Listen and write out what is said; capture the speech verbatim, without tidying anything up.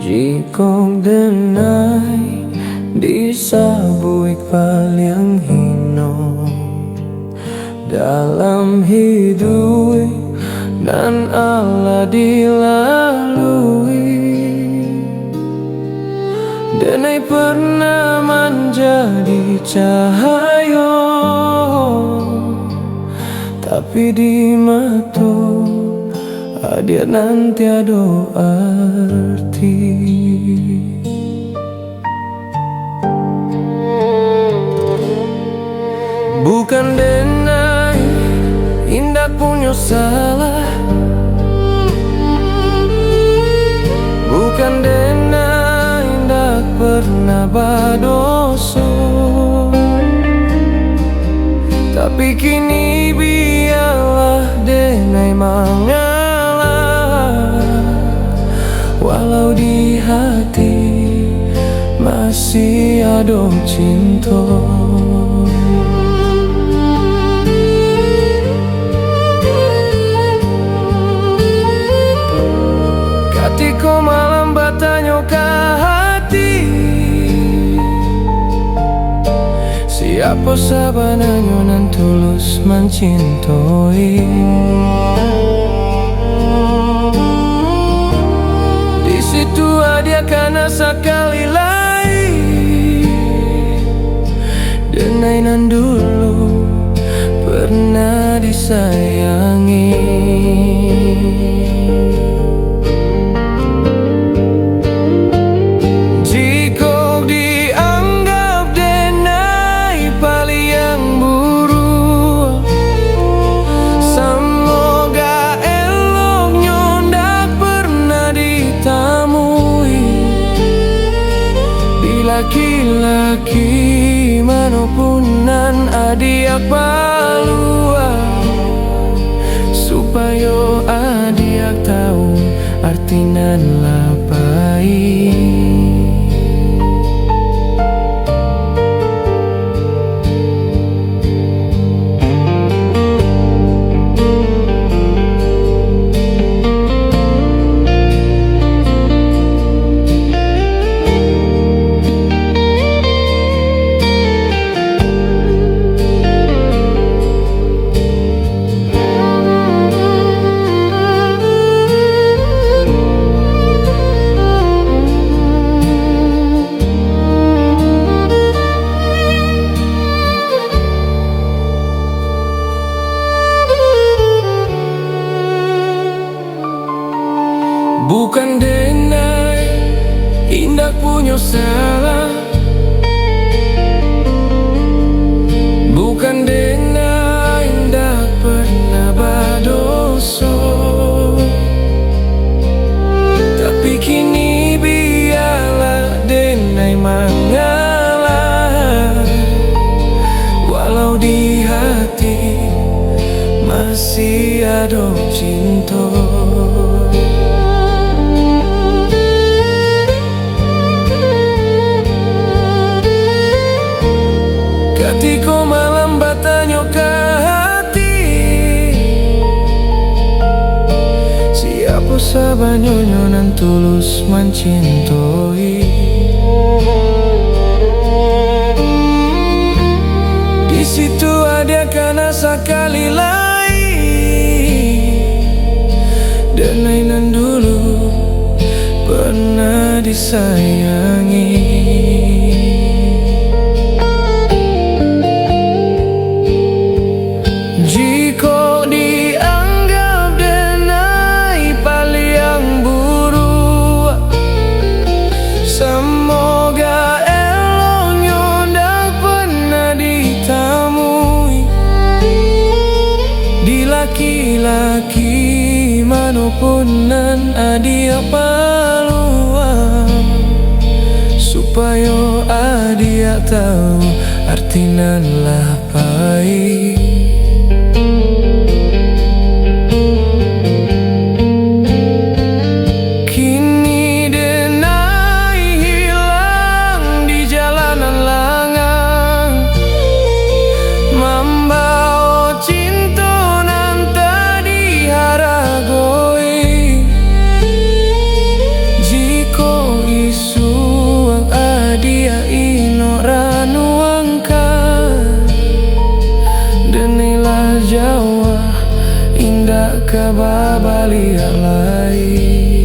Jikok denai disabuik paliang hino dalam hiduik nan alah dilalui, denai pernah manjadi cahayo, tapi di mato adiak nan tiado arti. Bukan denai indak punyo salah, bukan denai indak pernah badoso, tapi kini bialah denai mangalah, walau di hati masih ado cinto. Katiko malam batanyo ka hati, siapo sabananyo nan tulus mancintoi? Di situ adiak kana sakali lai denai nan dulu pernah disayangi. Jikok dianggap denai paliang buruak, samoga eloknyo ndak pernah ditamui. Di laki-laki mano pun nan adiak paluah, supayo adiak tahu arti nan lah pai. Bukan denai indak punyo salah, bukan denai indak pernah badoso, tapi kini bialah denai mangalah, walau di hati masih ado cinto. Katiko malam batanyo ka hati, siapo sabananyo nan tulus mancintoi? Di situ adiak kana sakali lai denai nan dulu pernah disayangi. Jikok dianggap denai paliang buruak, samoga eloknyo ndak pernah ditamui. Di laki-laki mano pun nan adiak paluah, supayo adiak tahu arti nan lah pai. ka babaliak lai.